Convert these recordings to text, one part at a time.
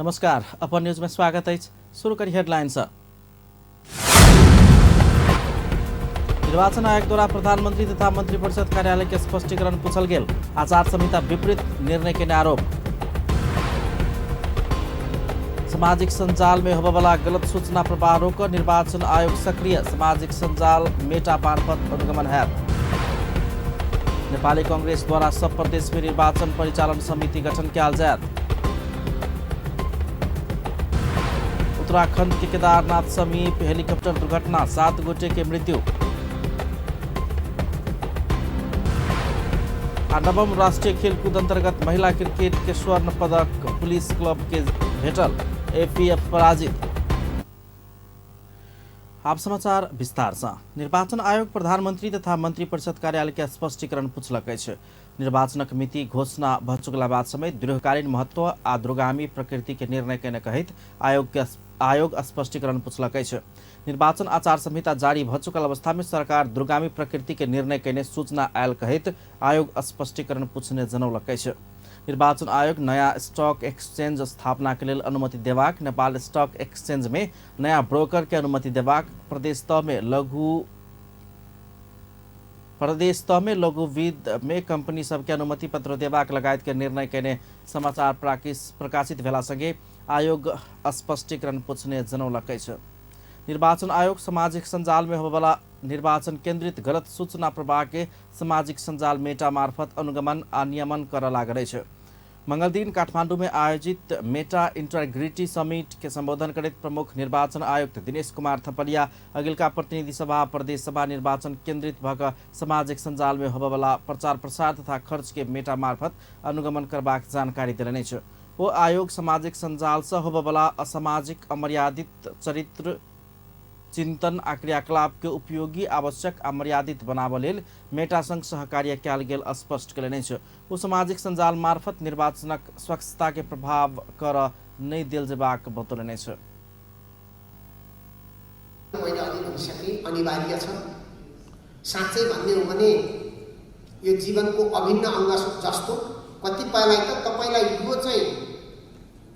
नमस्कार, अपन न्यूज में स्वागत है। शुरू करी हेडलाइन से। निर्वाचन आयोग द्वारा प्रधानमंत्री तथा मंत्रिपरिषद कार्यालय के स्पष्टीकरण पूछल गेल। आचार संहिता विपरीत निर्णय के आरोप। सामाजिक संजाल में होबयवला गलत सूचना प्रवाह रोक निर्वाचन आयोग सक्रिय। सामाजिक संजाल मेटा मार्फत अनुगमन हैत। नेपाली कांग्रेस द्वारा सब प्रदेश में निर्वाचन परिचालन समिति गठन कयल जायत। उत्तराखंड के केदारनाथ समीप हेलीकॉप्टर दुर्घटना, 7 गोटे के मृत्यु। आ नवम राष्ट्रीय खेलकूद अंतर्गत महिला क्रिकेट के स्वर्ण पदक पुलिस क्लब के भेटल, एपीएफ पराजित। आब समाचार विस्तार से। निर्वाचन आयोग प्रधानमंत्री तथा मंत्रिपरिषद कार्यालय के स्पष्टीकरण पूछलक अछि। निर्वाचनक मिति घोषणा भ चुकला बाद समेत दीर्घकालीन महत्व आ दूरगामी प्रकृति के निर्णय केने कहैत आयोग स्पष्टीकरण पूछलक अछि। निर्वाचन आचार संहिता जारी भ चुकल अवस्था में सरकार दूरगामी प्रकृति के निर्णय केने सूचना आयल कहैत आयोग स्पष्टीकरण पूछने जनौलक अछि। निर्वाचन आयोग नया स्टॉक एक्सचेंज स्थापना के लेल अनुमति देबाक, नेपाल स्टॉक एक्सचेंज में नया ब्रोकर के अनुमति देबाक, प्रदेश तह में लघुविद में कंपनी सबके अनुमति पत्र देबाक लगायत के निर्णय केने समाचार प्रकाशित भेला संगे आयोग स्पष्टीकरण पूछने जनौलक अछि। निर्वाचन आयोग सामाजिक सञ्जाल में होबयवला निर्वाचन केंद्रित गलत सूचना प्रवाह के सामाजिक सञ्जाल मेटा मार्फत अनुगमन आ नियमन करऽ लागल अछि। मंगलदिन काठमांडू में आयोजित मेटा इंटीग्रिटी समिट के संबोधन करैत प्रमुख निर्वाचन आयुक्त दिनेश कुमार थपलिया अगिलका प्रतिनिधि सभा प्रदेश सभा निर्वाचन केंद्रित भऽ कऽ सामाजिक सञ्जाल में होबयवला प्रचार प्रसार तथा खर्च के मेटा मार्फत अनुगमन करबाक जानकारी देलनि अछि। ओ आयोग सामाजिक सञ्जाल सँ होबयवला असामाजिक अमर्यादित चरित्र चिंतन आ क्रियाकलाप के उपयोगी, आवश्यक आ मर्यादित बनाबऽ लेल मेटा संग सहकार्य कयल गेल स्पष्ट कयलनि अछि। ओ सामाजिक सञ्जाल मार्फत निर्वाचनक स्वच्छता के प्रभाव करऽ नहि देल जेबाक बतौलनि अछि। मैले अघि भनिसकेँ, अनिवार्य छ। साँच्चै भन्ने हो भने यो जीवनको अभिन्न अङ्ग जस्तो कतिपयलाई त तपाईँलाई यो चाहिँ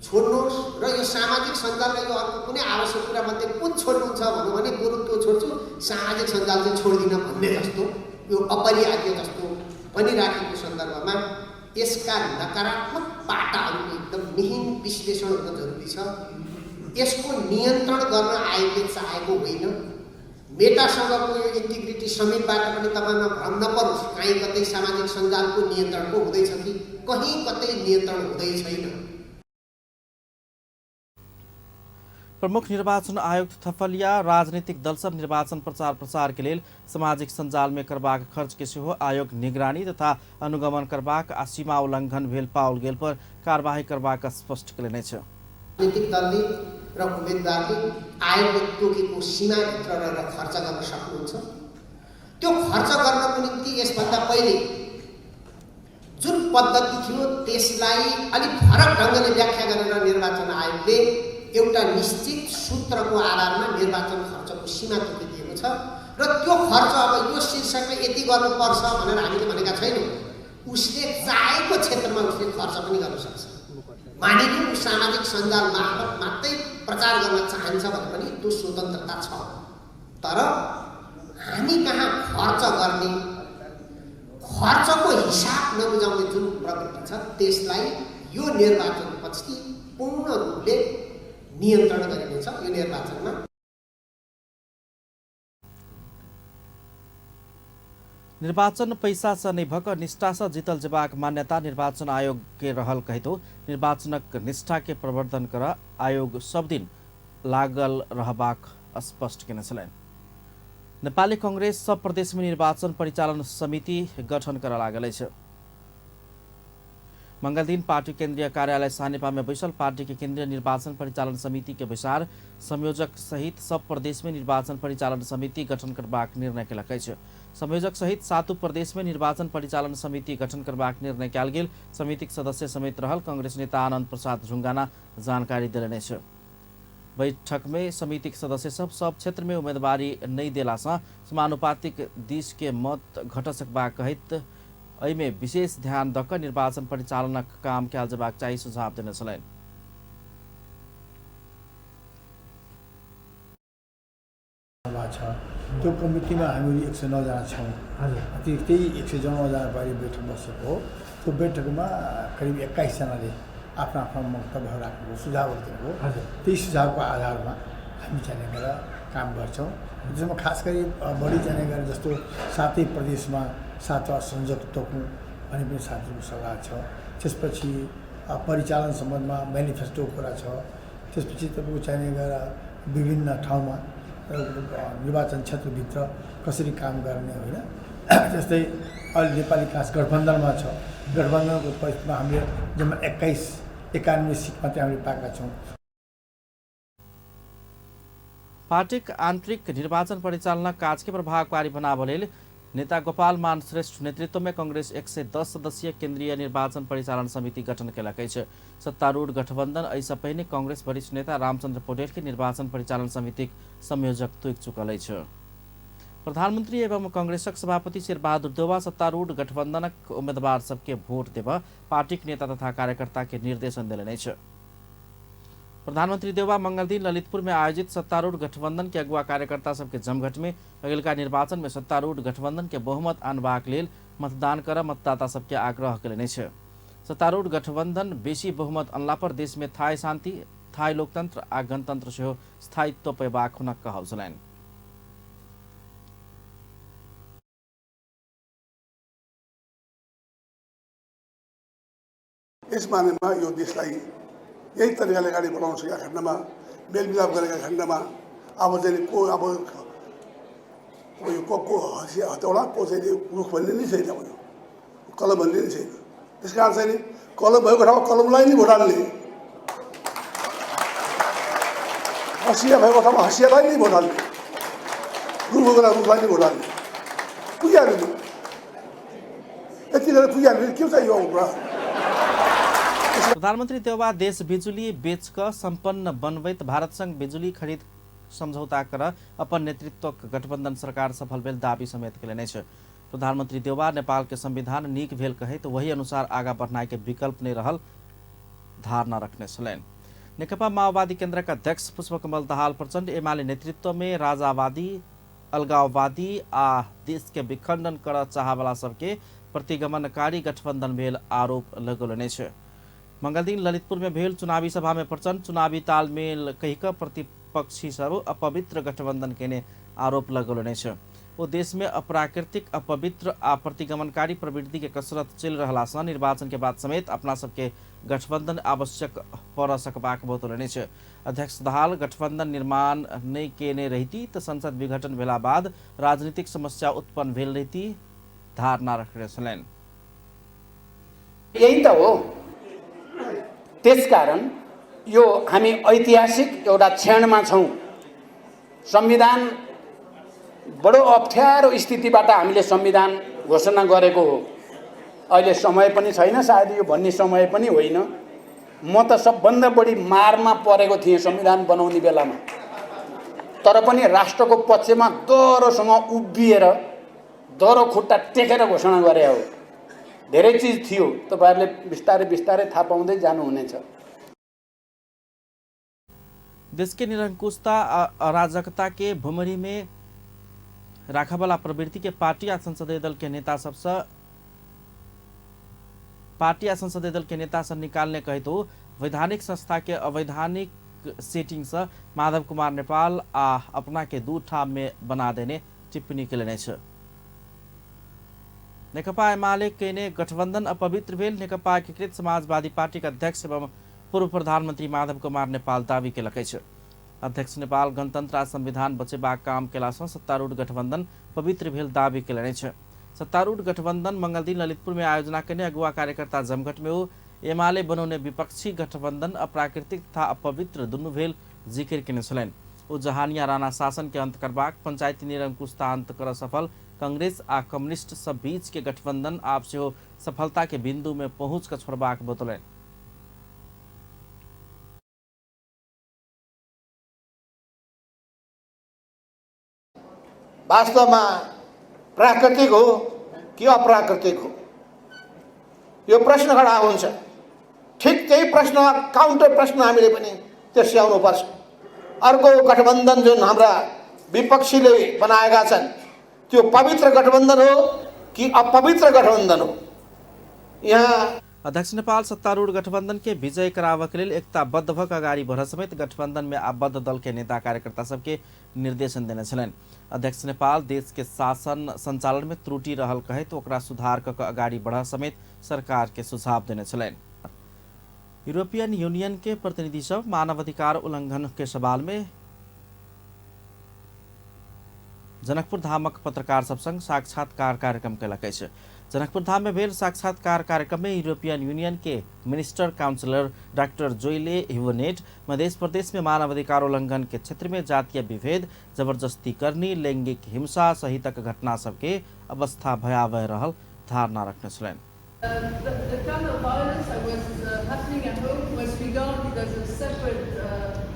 छोड्नुहोस् र यो सामाजिक सञ्जाल र यो अर्को कुनै आवश्यक कुरा मध्ये कुन छोड्नुहुन्छ भनौँ भने बरु त्यो छोड्छु, सामाजिक सञ्जाल चाहिँ छोड्दिनँ भन्ने जस्तो यो अपरिहार्य जस्तो बनिराखेको सन्दर्भमा यसका नकारात्मक पाटाहरूको एकदम मिहिन विश्लेषण हुन जरुरी छ। यसको नियन्त्रण गर्न आयोगले चाहेको होइन। मेटासँगको यो इन्टिग्रिटी समिटबाट पनि तपाईँमा भ्रम नपरोस्, कहीँ कतै सामाजिक सञ्जालको नियन्त्रण पो हुँदैछ कि कहीँ कतै नियन्त्रण हुँदै छैन। प्रमुख निर्वाचन आयुक्त थपलिया राजनीतिक दल सब निर्वाचन प्रचार प्रसार के लेल सामाजिक सञ्जाल में करबाक खर्च के सेहो आयोग निगरानी तथा अनुगमन करबाक आ सीमा उल्लंघन भेल पाओल गेल पर कारवाही करबाक स्पष्ट कयलनि अछि। राजनीतिक दलले र उम्मेदवारले आयोगले तोकेको सीमाभित्र रहेर खर्च गर्न सक्नुहुन्छ। त्यो खर्च गर्नको निम्ति यसभन्दा पहिले जुन पद्धति थियो त्यसलाई अलिक फरक ढङ्गले व्याख्या गरेर निर्वाचन आयोगले एउटा निश्चित सूत्रको आधारमा निर्वाचन खर्चको सीमा तोकिदिएको छ र त्यो खर्च अब यो शीर्षकले यति गर्नुपर्छ भनेर हामीले भनेका छैनौँ। उसले चाहेको क्षेत्रमा उसले खर्च पनि गर्न सक्छ। मानिलिउँ ऊ सामाजिक सञ्जाल मार्फत मात्रै प्रचार गर्न चाहन्छ भने पनि त्यो स्वतन्त्रता छ। तर हामी कहाँ खर्च गर्ने, खर्चको हिसाब नबुझाउने जुन प्रवृत्ति छ त्यसलाई यो निर्वाचनपछि पूर्ण रूपले नियन्त्रण गरिनेछ। यो निर्वाचनमा निर्वाचन पैसा से नहि भऽ निष्ठा से जीतल जेबाक मान्यता निर्वाचन आयोग के रहल कहितो निर्वाचनक निष्ठा के प्रवर्धन कर आयोग सब दिन लागल रहबाक स्पष्ट केने छलनि। नेपाली कांग्रेस सब प्रदेश में निर्वाचन परिचालन समिति गठन कर लागल अछि। मंगलदिन पार्टी केंद्रीय कार्यालय सानेपा में बैसल पार्टी के केंद्रीय निर्वाचन परिचालन समिति के बैसार संयोजक सहित सब प्रदेश में निर्वाचन परिचालन समिति गठन करबाक निर्णय केलक अछि। संयोजक सहित 7 प्रदेश में निर्वाचन परिचालन समिति गठन करबाक निर्णय कयल गेल। समितिक सदस्य समेत रहल कांग्रेस नेता आनंद प्रसाद ढुंगाना जानकारी देलनि अछि। बैठक में समितिक सदस्य सब सब क्षेत्र में उम्मीदवारी नहि देला सँ समानुपातिक दिश के मत घट सकबाक कहैत एहिमे विशेष ध्यान दऽ कऽ निर्वाचन परिचालनक काम कयल जेबाक चाही सुझाव देने छलनि। भएको छ। त्यो कमिटीमा हामीहरू 109 जना छौँ। त्यही 109 जना अहिले बैठक बसेको हो। त्यो बैठकमा करिब 21 जनाले आफ्ना आफ्ना मन्तव्यहरू राख्नुभयो, सुझावहरू दिनुभयो। त्यही सुझावको आधारमा हामी जाने गरेर काम गर्छौँ। त्यसमा खास गरी बढी जाने गरेर जस्तो सातै प्रदेशमा सातवटा संयोजक तोकौँ भन्ने पनि साथीहरूको सल्लाह छ। त्यसपछि परिचालन सम्बन्धमा मेनिफेस्टो कुरा छ। त्यसपछि तपाईँको चाहिने गएर विभिन्न ठाउँमा निर्वाचन क्षेत्रभित्र कसरी काम गर्ने होइन। त्यस्तै अहिले नेपाली काङ्ग्रेस गठबन्धनमा छ। गठबन्धनको परिस्थितिमा हामीले जम्मा 91 सिट मात्रै हामीले पाएका छौँ। पार्टीक आंतरिक निर्वाचन परिचालना काज के प्रभावकारी बनाबऽ लेल नेता गोपाल मान श्रेष्ठ नेतृत्व में कांग्रेस 110 सदस्यीय केंद्रीय निर्वाचन परिचालन समिति गठन केलक अछि। सत्तारूढ़ गठबंधन एहिसँ पहिने कांग्रेस वरिष्ठ नेता रामचंद्र पौडेल के निर्वाचन परिचालन समितिक संयोजक तोकि चुकल अछि। प्रधानमंत्री एवं कांग्रेसक सभापति शेरबहादुर देउवा सत्तारूढ़ गठबंधनक उम्मीदवार सबके वोट देबऽ पार्टीक नेता तथा कार्यकर्ता के निर्देशन देलनि अछि। प्रधानमंत्री देउवा मंगलदिन ललितपुर में आयोजित सत्तारूढ़ गठबंधन के अगुआ कार्यकर्ता सबके जमघट में अगिलका निर्वाचन में सत्तारूढ़ गठबंधन के बहुमत आनबाक लेल मतदान कर मतदाता सबके आग्रह केलनि अछि। सत्तारूढ़ गठबंधन बेसी बहुमत अनला पर देश में थाई शांति, थाई लोकतंत्र आ गणतंत्र सेहो स्थायित्व पेबाक हुनक कहब छलनि। यस मानेमा यो देशलाई यही तरिकाले अगाडि बढाउन सकेका खण्डमा, मेलमिलाप गरेका खण्डमा अब चाहिँ को अब यो को हँसिया हतौडा को चाहिँ रुख भन्ने नै छैन, अब यो कलम भन्ने नै छैन। त्यस कारण चाहिँ कलम भएको ठाउँमा कलमलाई नै भोट हाल्ने, हँसिया भएको ठाउँमा हँसियालाई नै भोट हाल्ने, रुख भएको ठाउँमा रुखलाई नै भोट हाल्ने पुगिहाल्यो नि। यति गरेर पुगिहाल्यो, के चाहियो अब कुरा। प्रधानमंत्री देउवा देश बिजुली बेच कऽ संपन्न बनबैत भारत संग बिजुली खरीद समझौता कर अपन नेतृत्वक गठबंधन सरकार सफल भेल दावी समेत केलनि अछि। प्रधानमंत्री देउवा नेपाल के संविधान नीक भेल कहैत वही अनुसार आगा बढ़नाइ के विकल्प नहि रहल धारणा रखने छलनि। नेकपा माओवादी केन्द्रक अध्यक्ष पुष्पकमल दाहाल प्रचण्ड एमाले नेतृत्व में राजावादी, अलगाववादी आ देश के विखंडन करऽ चाहवला सबके प्रतिगमनकारी गठबंधन भेल आरोप लगौलनि अछि। मंगलदिन ललितपुर में भेल चुनावी सभा में प्रचण्ड चुनावी तालमेल कहि कऽ प्रतिपक्षी सब अपवित्र गठबंधन केने आरोप लगौलनि अछि। ओ देश में अप्राकृतिक, अपवित्र आ प्रतिगमनकारी प्रवृत्ति के कसरत चलि रहला सँ निर्वाचन के बाद समेत अपना सबके गठबंधन आवश्यक पड़ सकबाक बतौलनि अछि। अध्यक्ष दाहाल गठबंधन निर्माण नहि केने रहिती तऽ संसद विघटन भेला बाद राजनीतिक समस्या उत्पन्न भेल रहिती धारणा रखने छलनि। यही त हो। त्यसकारण यो हामी ऐतिहासिक एउटा क्षणमा छौँ। संविधान बडो अप्ठ्यारो स्थितिबाट हामीले संविधान घोषणा गरेको हो। अहिले समय पनि छैन, सायद यो भन्ने समय पनि होइन। म त सबभन्दा बढी मारमा परेको थिएँ संविधान बनाउने बेलामा, तर पनि राष्ट्रको पक्षमा दह्रोसँग उभिएर दह्रो खुट्टा टेकेर घोषणा गरे हो। धेरै चिज थियो, तपाईहरुले बिस्तारै बिस्तारै थाहा पाउँदै जानुहुनेछ। देश के निरंकुशता अराजकता के भुमरी में राखबला प्रवृत्ति के पार्टी आ संसदीय दल के नेता सबसे पार्टी आ संसदीय दल के नेता से निकालने कहतो वैधानिक संस्था के अवैधानिक सेटिंग से माधव कुमार नेपाल आ अपना के दू ठाम में बना देने टिप्पणी केलनि अछि। नेकपा एमाले केने गठबंधन अपवित्र भेल नेकपा एकीकृत समाजवादी पार्टी के अध्यक्ष एवं पूर्व प्रधानमंत्री माधव कुमार नेपाल दावी केलक अछि। अध्यक्ष नेपाल गणतंत्र आ संविधान बचेबाक काम केला सँ सत्तारूढ़ गठबंधन पवित्र भेल दावी केलनि अछि। सत्तारूढ़ गठबंधन मंगलदिन ललितपुर में आयोजना केने अगुआ कार्यकर्ता जमघट में ओ एमाले बनौने विपक्षी गठबंधन अप्राकृतिक तथा अपवित्र दुनू भेल जिकिर केने छलनि। ओ जहानिया राणा शासन के अंत करबाक, पंचायती निरंकुशता अंत कर सफल कांग्रेस आ कम्युनिस्ट सब बीच के गठबंधन आब सेहो सफलता के बिंदु में पहुंच कर छोड़बाक बतौलनि। वास्तवमा प्राकृतिक हो कि अप्राकृतिक हो, यो प्रश्न खडा हुन्छ। ठिक त्यही प्रश्न, काउन्टर प्रश्न हामीले पनि तेर्स्याउनुपर्छ। अर्को गठबन्धन जुन हाम्रा विपक्षीले बनाएका छन् त्यो पवित्र गठबन्धन हो कि अपवित्र गठबन्धन हो? यहाँ अध्यक्ष नेपाल सत्तारूढ़ गठबंधन के विजय कराबऽ के लेल एकताबद्ध भऽ कऽ अगाडि बढ़ऽ समेत गठबंधन में आबद्ध दल के नेता कार्यकर्ता सबके निर्देशन देने छलनि। अध्यक्ष नेपाल देश के शासन संचालन में त्रुटि रहल कहैत ओकरा सुधार कऽ कऽ अगाडि बढ़ऽ समेत सरकार के सुझाव देने छलनि। यूरोपियन यूनियन के प्रतिनिधि सब मानवाधिकार उल्लंघन के सवाल में जनकपुर धामक पत्रकार सब संग साक्षात्कार कार्यक्रम कयलक अछि। जनकपुर धाम में भेल साक्षात्कार कार्यक्रम में यूरोपियन यूनियन के minister counsellor doctor Joelle Hivonnet Madhesh Pradesh में मानवाधिकार उल्लंघन के क्षेत्र में जातीय विभेद, जबरदस्ती करनी, लैंगिक हिंसा सहितक घटना सबके अवस्था भयावह रहल धारणा रखने छलनि। The kind of violence that was happening at home was regarded as a separate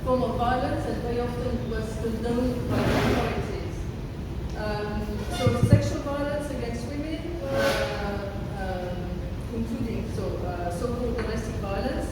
form of violence and very often was condoned by the authorities. So sexual violence against women, including so-called domestic violence.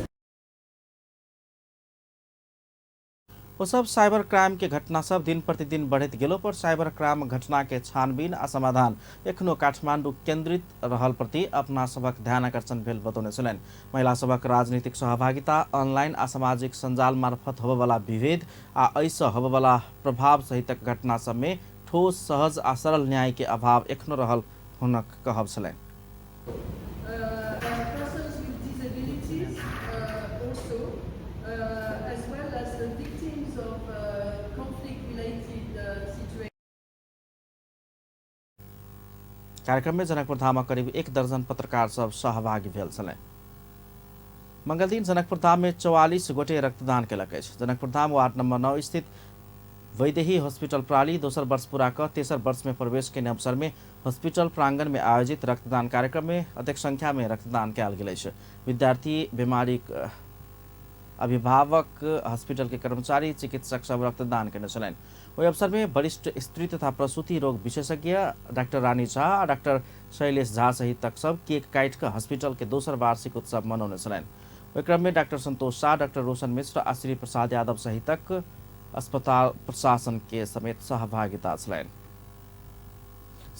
ओ सब cyber crime के घटना सब दिन प्रतिदिन बढ़ैत गेलो पर cyber crime घटना के छानबीन आ समाधान एखनो काठमांडू केंद्रित रहल प्रति अपना सभक ध्यान आकर्षण भेल बतौने छलनि। महिला सभक राजनीतिक सहभागिता, ऑनलाइन आ सामाजिक सञ्जाल मार्फत होबयवला विभेद आ एहिसँ होबयवला प्रभाव सहितक घटना सब में ठोस, सहज आ सरल न्याय के अभाव एखनो रहल हुनक कहब छलनि। Persons with disabilities also, as well as the victims of conflict-related situations. कार्यक्रम में जनकपुर धामक करीब 1 दर्जन पत्रकार सब सहभागी भेल छलनि। मंगलदिन जनकपुर धाम में 44 गोटे रक्तदान केलक अछि। जनकपुर धाम वार्ड नंबर 9 स्थित वैदेही हॉस्पिटल प्राली दोसर वर्ष पूरा कऽ तेसर वर्ष में प्रवेश के अवसर में हॉस्पिटल प्रांगण में आयोजित रक्तदान कार्यक्रम में अधिक संख्या में रक्तदान कयल गेल अछि। विद्यार्थी, बीमारी अभिभावक, हॉस्पिटल के कर्मचारी, चिकित्सक सब रक्तदान केने छलनि। ओहि अवसर में वरिष्ठ स्त्री तथा प्रसूति रोग विशेषज्ञ डॉक्टर रानी झा आ डॉक्टर शैलेश झा सहितक सब केक काटि कऽ हॉस्पिटल के दोसर वार्षिक उत्सव मनौने छलनि। ओहि क्रम में डॉक्टर संतोष शाह, डॉक्टर रोशन मिश्र आ श्री प्रसाद यादव सहितक अस्पताल प्रशासन के समेत सहभागिता छलनि।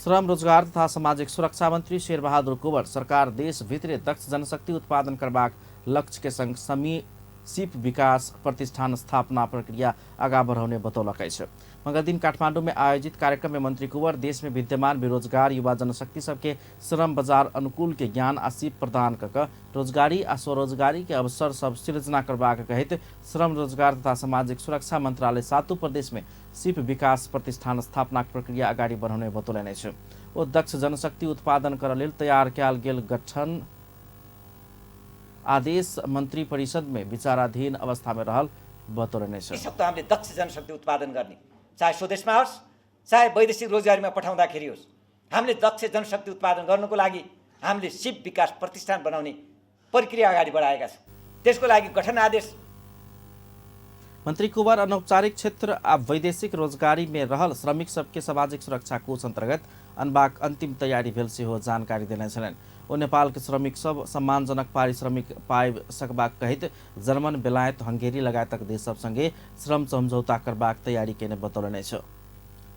श्रम रोजगार तथा सामाजिक सुरक्षा मंत्री शेरबहादुर कुंवर सरकार देश भितरे दक्ष जनशक्ति उत्पादन करबाक लक्ष्य के संग सीप विकास प्रतिष्ठान स्थापना प्रक्रिया आगा बढ़ौने बतौलक अछि। मंगलदिन काठमांडू में आयोजित कार्यक्रम में मंत्री कुंवर देश में विद्यमान बेरोजगार युवा जनशक्ति सबके श्रम बाजार अनुकूल के ज्ञान आ सीप प्रदान कऽ कऽ रोजगारी आ स्वरोजगारी के अवसर सब सृजना करबाक कहैत श्रम रोजगार तथा सामाजिक सुरक्षा मंत्रालय सातू प्रदेश में सीप विकास प्रतिष्ठान स्थापनाक प्रक्रिया अगाडि बढ़ौने बतौलनि अछि। ओ दक्ष जनशक्ति उत्पादन करऽ लेल तैयार कयल गेल गठन आदेश मंत्री परिषद में विचाराधीन अवस्था में रहल बतौलनि अछि। सक्दो हामीले दक्ष जनशक्ति उत्पादन गर्ने, चाहे स्वदेशमा होस् चाहे वैदेशिक रोजगारीमा पठाउँदाखेरि होस्, हामीले दक्ष जनशक्ति उत्पादन गर्नुको लागि हामीले सिप विकास प्रतिष्ठान बनाउने प्रक्रिया अगाडि बढाएका छौँ। त्यसको लागि गठन आदेश। मंत्री कुंवर अनौपचारिक क्षेत्र आ वैदेशिक रोजगारी में रहल श्रमिक सबके सामाजिक सुरक्षा कोष अंतर्गत अनबाक अंतिम तैयारी भेल सेहो जानकारी देने छलनि। ओ नेपाल के श्रमिक सब सम्मानजनक पारिश्रमिक पाबि सकबाक कहैत जर्मन, बेलायत, हंगेरी लगायतक देश सब संगे श्रम समझौता करबाक तैयारी केने बतौलनि अछि।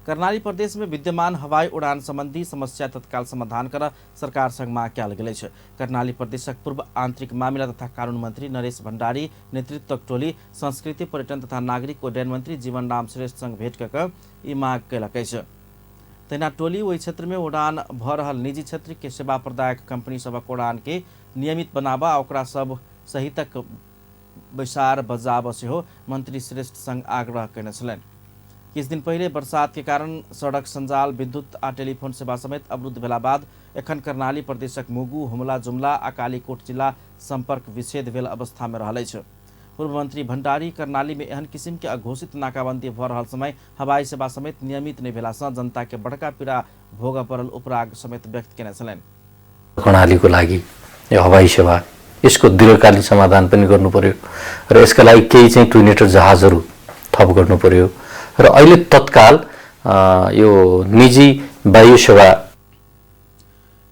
कर्णाली प्रदेश में विद्यमान हवाई उड़ान संबंधी समस्या तत्काल समाधान कर सरकार संग मांग कयल गेल अछि। कर्णाली प्रदेशक पूर्व आंतरिक मामिला तथा कानून मंत्री नरेश भंडारी नेतृत्वक टोली संस्कृति, पर्यटन तथा नागरिक उड्डयन मंत्री जीवन राम श्रेष्ठ संग भेंट कऽ कऽ ई मांग कयलक अछि। तहिना टोली ओहि क्षेत्र में उड़ान भऽ रहल निजी क्षेत्र के सेवा प्रदायक कंपनी सभक उड़ान के नियमित बनाबऽ आ ओकरा सब सहितक बैसार बजाबऽ सेहो मंत्री श्रेष्ठ संग आग्रह कयने छलनि। किछु दिन पहिले बरसात के कारण सड़क सञ्जाल, विद्युत आ टेलीफोन सेवा समेत अवरुद्ध भेला बाद एखन कर्णाली प्रदेशक मुगु, हुमला, जुमला आ कालीकोट जिला संपर्क विच्छेद भेल अवस्था में रहल अछि। पूर्व मंत्री भंडारी कर्णाली में एहन किसिम के अघोषित नाकाबंदी भऽ रहल समय हवाई सेवा समेत नियमित नहि भेला सँ जनता के बड़का पीड़ा भोगऽ पड़ल उपराग समेत व्यक्त केने छलनि। कर्णालीको लागि यो हवाई सेवा यसको दीर्घकालीन समाधान पनि गर्नु पर्यो र यसका लागि केही चाहिँ ट्विनेटर जहाजहरू थप गर्नु पर्यो र अहिले तत्काल यो निजी वायु सेवा।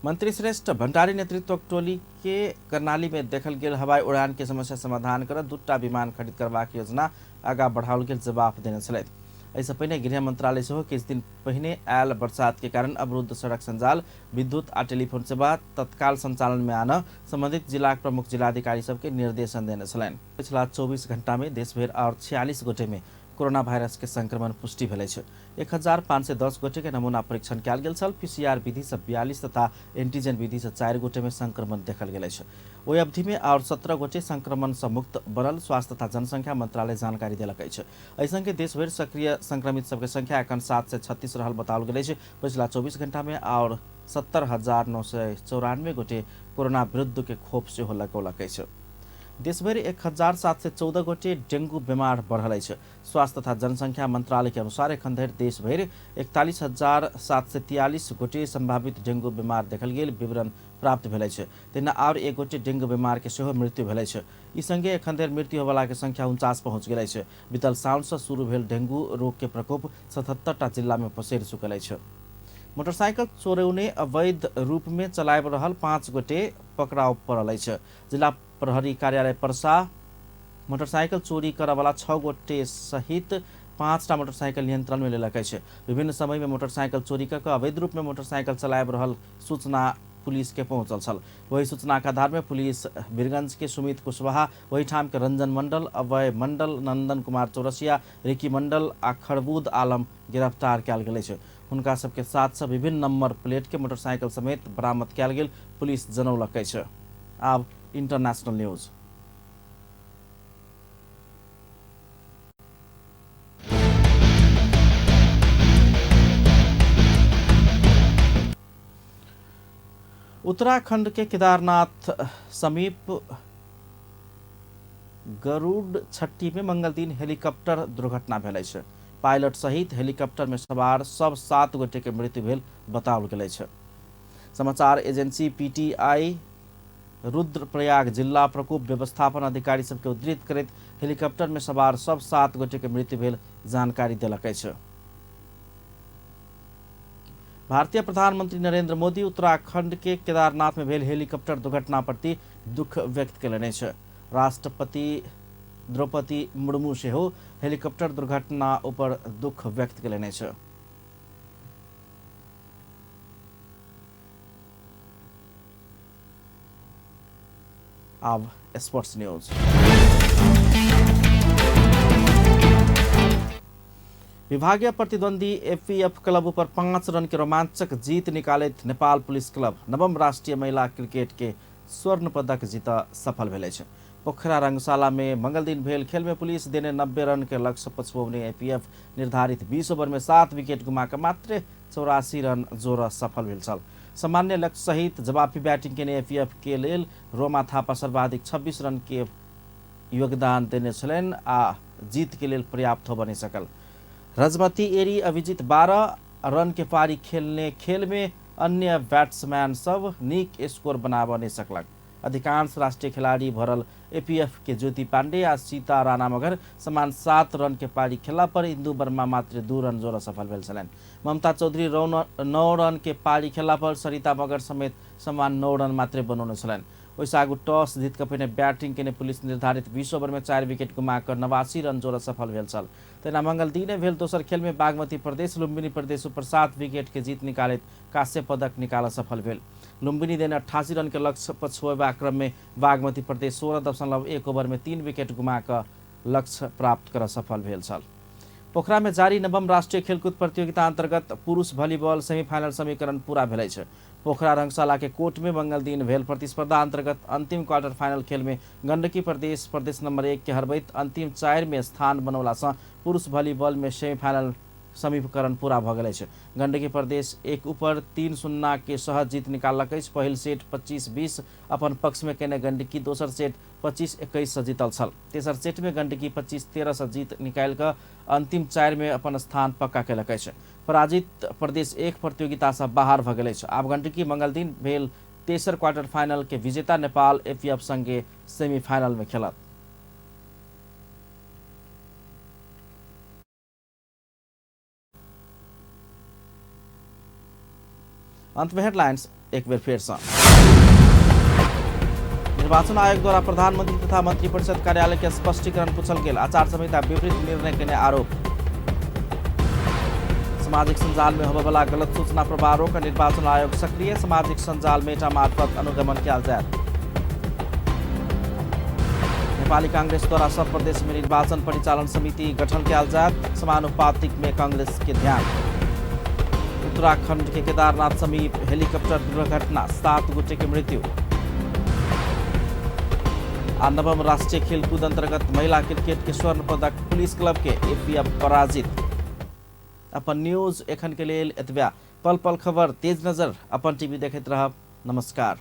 मंत्री श्रेष्ठ भंडारी नेतृत्वक टोली के कर्णाली में देखल गेल हवाई उड़ान के समस्या समाधान कर 2टा विमान खरीद करबाक योजना आगा बढ़ाओल गेल जवाब देने छलथि। एहिसँ पहिने गृह मंत्रालय सेहो किछु दिन पहिने आयल बरसात के कारण अवरुद्ध सड़क सञ्जाल, विद्युत आ टेलीफोन सेवा तत्काल संचालन में आन संबंधित जिलाक प्रमुख जिलाधिकारी सबके निर्देशन देने छलनि। पिछला 24 घंटा में देशभरि और 46 गोटे में कोरोना वायरस के संक्रमण पुष्टि भेल अछि। 1510 गोटे के नमूना परीक्षण कयल गेल छल। पीसीआर विधि से 42 तथा एंटीजन विधि से 4 गोटे में संक्रमण देखल गेल अछि। ओहि अवधि में और 17 गोटे संक्रमण से मुक्त बनल स्वास्थ्य तथा जनसंख्या मंत्रालय जानकारी देलक अछि। एहि संगे देशभरि सक्रिय संक्रमित सबके संख्या एखन 736 रहल बताओल गेल अछि। पिछला 24 घंटा में और 70,994 गोटे कोरोना विरुद्ध के खोप सेहो लगौलक अछि। देशभरि 1714 गोटे डेंगू बीमार बढ़ल अछि। स्वास्थ्य तथा जनसंख्या मंत्रालय के अनुसार एखन धरि देशभरि 41,743 गोटे संभावित डेंगू बीमार देखल गेल विवरण प्राप्त भेल अछि। तहिना आओर 1 गोटे डेंगू बीमार के सेहो मृत्यु भेल अछि। ई संगे एखन धरि मृत्यु होयवला के संख्या 49 पहुँच गेल अछि। बीतल साउन से शुरू भेल डेंगू रोग के प्रकोप 77टा जिला में पसरि चुकल अछि। मोटरसाइकिल चोरौने अवैध रूप में चलाबि रहल 5 गोटे पकड़ाव पड़ल अछि। जिला प्रहरी कार्यालय परसा मोटरसाइकिल चोरी करऽवला 6 गोटे सहित 5टा मोटरसाइकिल नियंत्रण में लेलक अछि। विभिन्न समय में मोटरसाइकिल चोरी कऽ अवैध रूप में मोटरसाइकिल चलाबि रहल सूचना पुलिस के पहुंचल छल। वही सूचना के आधार में पुलिस वीरगंज के सुमित कुशवाहा, वही ठाम के रंजन मंडल, अभय मंडल, नंदन कुमार चौरसिया, रिकी मंडल आ खरबूद आलम गिरफ्तार कयल गेल अछि। हुनका सबके साथ से विभिन्न नंबर प्लेट के मोटरसाइकिल समेत बरामद कयल गेल पुलिस जनौलक अछि। आब इंटरनेशनल न्यूज। उत्तराखंड के केदारनाथ समीप गरुड़ छट्टी में मंगल दिन हेलीकॉप्टर दुर्घटना भेल अछि। पायलट सहित हेलीकॉप्टर में सवार सब 7 गोटे के मृत्यु भेल बताओल गेल अछि। समाचार एजेंसी पीटीआई रुद्रप्रयाग जिला प्रकोप व्यवस्थापन अधिकारी सबके उद्धृत करैत हेलीकॉप्टर में सवार सब 7 गोटे के मृत्यु भेल जानकारी देलक अछि। भारतीय प्रधानमंत्री नरेंद्र मोदी उत्तराखंड के केदारनाथ में भेल हेलीकॉप्टर दुर्घटना प्रति दुख व्यक्त कयलनि अछि। राष्ट्रपति द्रौपदी मुर्मू सेहो हेलीकॉप्टर दुर्घटना ऊपर दुख व्यक्त कयलनि अछि। आब स्पोर्ट्स न्यूज। विभागीय प्रतिद्वंदी एपीएफ क्लब ऊपर 5 रन के रोमांचक जीत निकालैत नेपाल पुलिस क्लब नवम राष्ट्रीय महिला क्रिकेट के स्वर्ण पदक जीत सफल भेल अछि। पोखरा रंगशाला में मंगल दिन भेल खेल में पुलिस देने 90 रन के लक्ष्य पछुऔने एपीएफ निर्धारित 20 ओवर में 7 विकेट गुमा कऽ मात्र 84 रन जोड़ सफल भेल छल। सामान्य लक्ष्य सहित जवाबी बैटिंग केने एपीएफ के लेल रोमा थापा सर्वाधिक 26 रन के योगदान देने छलनि आ जीत के लेल पर्याप्त हो बनि सकल। रजमती एरी अभिजीत 12 रन के पारी खेलने खेल में अन्य बैट्समैन सब नीक स्कोर बनाबऽ नहि सकलक। अधिकांश राष्ट्रीय खिलाड़ी भरल एपीएफ के ज्योति पांडे आ सीता राणा मगर समान 7 रन के पारी खेलला पर इंदु वर्मा मात्र 2 रन जोड़ सफल भेल छलनि। ममता चौधरी 9 रन के पारी खेलला पर सरिता मगर समेत समान 9 रन मात्रै बनौने छलनि। ओहिसँ आगू टॉस जीत कऽ पहिने बैटिंग केने पुलिस निर्धारित 20 ओवर में 4 विकेट गुमा कऽ 89 रन जोड़ सफल भेल छल। तहिना मंगल दिने भेल दोसर खेल में बागमती प्रदेश लुम्बिनी प्रदेश ऊपर 7 विकेट के जीत निकालैत कांस्य पदक निकाल सफल भेल। लुम्बिनी देने 88 रन के लक्ष्य पछुएबा क्रम में बागमती प्रदेश 16.1 ओवर में 3 विकेट गुमा कऽ लक्ष्य प्राप्त कर सफल भेल छल। पोखरा में जारी नवम राष्ट्रीय खेलकूद प्रतियोगिता अंतर्गत पुरुष वॉलीबॉल सेमीफाइनल समीकरण पूरा भेल अछि। पोखरा रंगशाला के कोर्ट में मंगल दिन भेल प्रतिस्पर्धा अंतर्गत अंतिम क्वार्टर फाइनल खेल में गंडकी प्रदेश प्रदेश नंबर 1 के हरबैत अंतिम 4 में स्थान बनौला सँ पुरुष वॉलीबॉल में सेमीफाइनल समीकरण पूरा भऽ गेल अछि। गंडकी प्रदेश 1 ऊपर 3-0 के सहज जीत निकाललक अछि। पहिल सेट 25-20 अपन पक्ष में केने गंडकी दोसर सेट 25-21 से जीतल छल। तेसर सेट में गंडकी 25-13 से जीत निकालि कऽ अंतिम 4 में अपन स्थान पक्का केलक अछि। पराजित प्रदेश 1 प्रतियोगिता से बाहर भऽ गेल अछि। आब गंडकी मंगल दिन भेल तेसर क्वार्टर फाइनल के विजेता नेपाल एपीएफ संगे सेमीफाइनल में खेलत। अंत में हेडलाइंस एक बेर फेर से। निर्वाचन आयोग द्वारा प्रधानमंत्री तथा मंत्रिपरिषद कार्यालय के स्पष्टीकरण पूछल गेल। आचार संहिता विपरीत निर्णय केने आरोप। सामाजिक सञ्जाल में होबयवला गलत सूचना प्रवाह रोक निर्वाचन आयोग सक्रिय। सामाजिक सञ्जाल मेटा मार्फत अनुगमन कयल जायत। नेपाली कांग्रेस द्वारा सब प्रदेश में निर्वाचन परिचालन समिति गठन कयल जायत। समानुपातिक में कांग्रेस के ध्यान। उत्तराखंड के केदारनाथ समीप हेलीकॉप्टर दुर्घटना, 7 गोटे के मृत्यु। आ नवम राष्ट्रीय खेलकूद अंतर्गत महिला क्रिकेट के स्वर्ण पदक पुलिस क्लब के एपीएफ पराजित। अपन न्यूज एखन के लेल एतबा। पल पल खबर, तेज नजर, अपन टीवी देखैत रहब। नमस्कार।